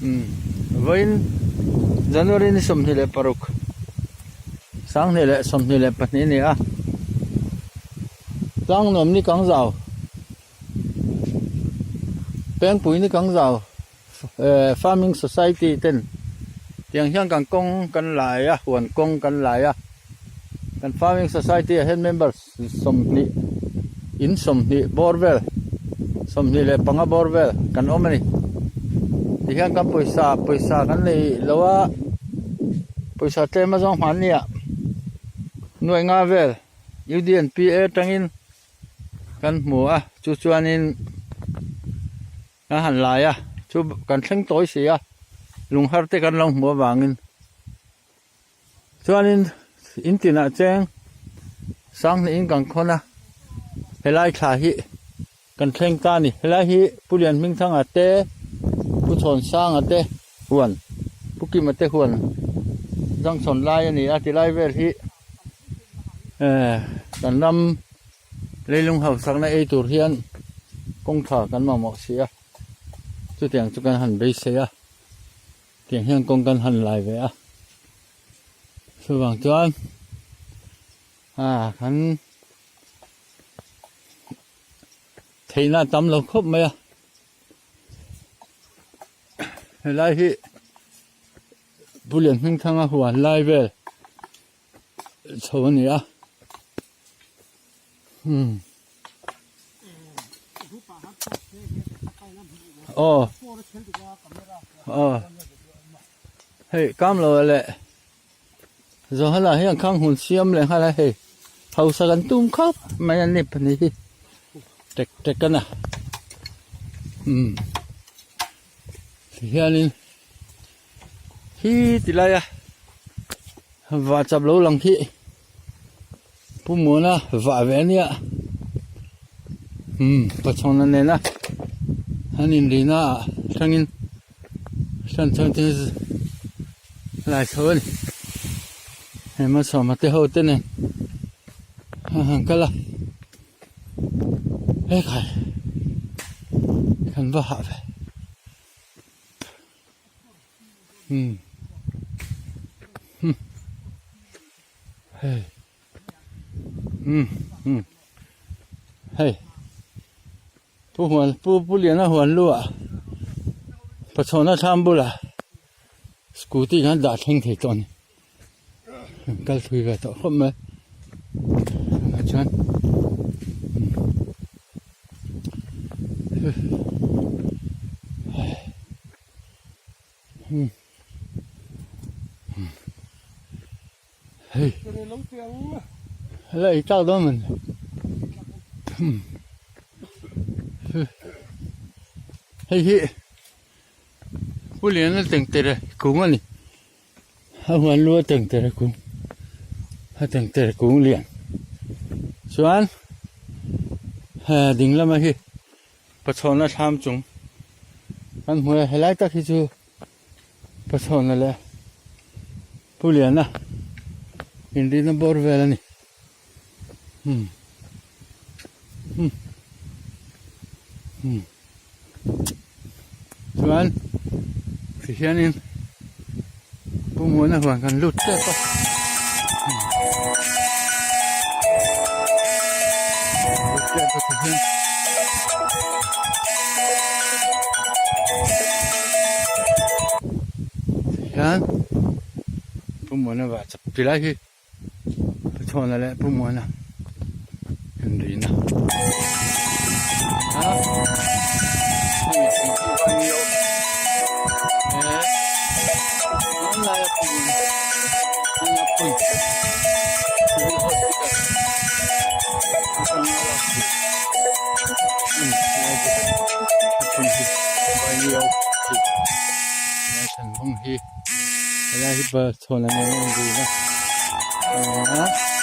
Umm vawiin January ni 26 2022 a ni a Tlangnuam ni kang zau Pengpui ni kang zau eh farming society ten tiang hian kan kawng kan lai a huan kawng kan lai a kan farming society ah hian member 20 in 20 bawr vel 25 bawr vel kan awm a ni tihian kan pawisa pawisa kan nei lo a pawisa tlem a zawng hmanni ah nuaih nga vel U_D_N_P_A atangin kan hmu a chu chuanin. Kan han lai a, chu kan thleng tawi si a, lung har te kan lo hmuh avangin chuanin in tinah cheng sanghnih in kan khawn a, helai thla hi kan thleng ta a ni. Helai hi Pu Lianhmingthanga te, Pu Chhawnsanga te huan, Pu Kima te huan junction lai a ni a, tilai vel hi eh kan ram. Leilung hausakna ei tur hian kawng tha kan mamawh si a, chutiang chu kan han beisei a, tiang hian kawng kan han lai ve a, chuvang chuan ah kan theihna a tam lo khawp mai a, helai hi Pu Lianhmingthanga huan lai vel chho a ni a. Hmm. Aw. Aw. Hei kam lo le. Zohana hian khang hun siam leh nghal a hei. Hausa kan tum khawp mai an ni pahnih hi. Tek tek ana. Hmm. Tihianin hi tilai a vah chap lo lang khi Pu Muana vah ve ania umm pachhawn a nena an inrina ah thlangin hran chuan tin lai chho a ni hei malsawma te ho te nen an han kal a hekhai kan va hah ve. Hmm. Hmm. Hei. Hmm. Hmm. Hei. Pu huan pu pu liana huan lu ah pachhawna thlam bulah scooty khan dah thleng thei tawh a ni. Kal thui ve tawh khawp mai. Chuan Hei Helai tak dawn man Hei hi Pu Liana tengtere kung a ni. A huan lu a tengtere kung a tengtere kung lian chuan ding lama hi pachhawna thlam chung kan hmu a helai tak hi chu pachhawna leh pu liana inrina bawr vel a ni hmm hmm hmm chuan tihianin Pu Muana huan kan lut tep a lut tep a tihian tihian Pu Muana vah chak ti lai hi Pu Chhawna leh Pu Muana inrina a helai hi Chhawna nen a inrina a.